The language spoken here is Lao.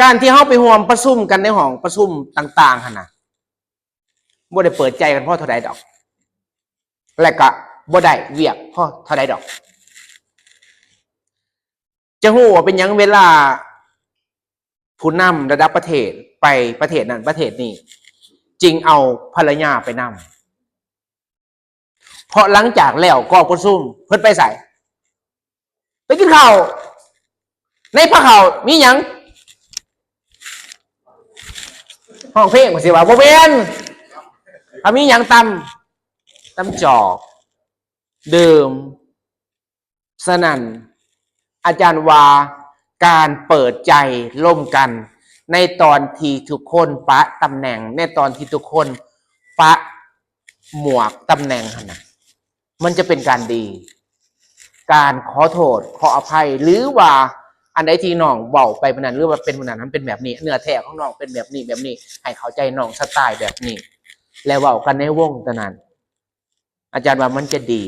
ການທີ່ເຮົາໄປຮ່ວມປະຊຸມກັນໃນຫ້ອງປະຊຸມຕ່າງໆຫັ້ນນະ ບໍ່ໄດ້ເປີດໃຈກັນພໍເທົ່າໃດດອກ ແລະກະບໍ່ໄດ້ວຽກພໍເທົ່າໃດດອກ. ຈະຮູ້ວ່າເປັນຫຍັງເວລາຜູ້ນຳລະດັບປະເທດໄປປະເທດນັ້ນປະເທດນີ້ ຈຶ່ງເອົາພັນລະຍາໄປນຳ. ເພາະຫຼັງຈາກແລ້ວກອງປະຊຸມ ເພິ່ນໄປໃສ? ໄປກິນເຂົ້າ. ໃນພາເຂົ້າມີຫຍັງ? ຮ້ອງເພງ ວ່າຊິວ່າ ບໍ່ແມ່ນ. ເຂົາມີຫຍັງ? ຕຳ ຕຳຈອກ ດື່ມ. ສະນັ້ນ ອາຈານວ່າ ການເປີດໃຈລົມກັນ ໃນຕອນທີ່ທຸກຄົນປະຕຳແໜ່ງ ໃນຕອນທີ່ທຸກຄົນປະໝວກຕຳແໜ່ງຫັ້ນນະ ມັນຈະເປັນການດີ. ການຂໍໂທດ ຂໍອະໄພ ຫຼືວ່າອັນໃດທີ່ນ້ອງເວົ້າໄປມື້ນັ້ນ ຫຼືວ່າເປັນມື້ນັ້ນ ມັນເປັນແບບນີ້ ເນື້ອແທ້ຂອງນ້ອງເປັນແບບນີ້ ແບບນີ້ ໃຫ້ເຂົ້າໃຈນ້ອງສະໄຕແບບນີ້ ແລະເວົ້າກັນໃນວົງຕົວນັ້ນ ອາຈານວ່າມັນຈະດີ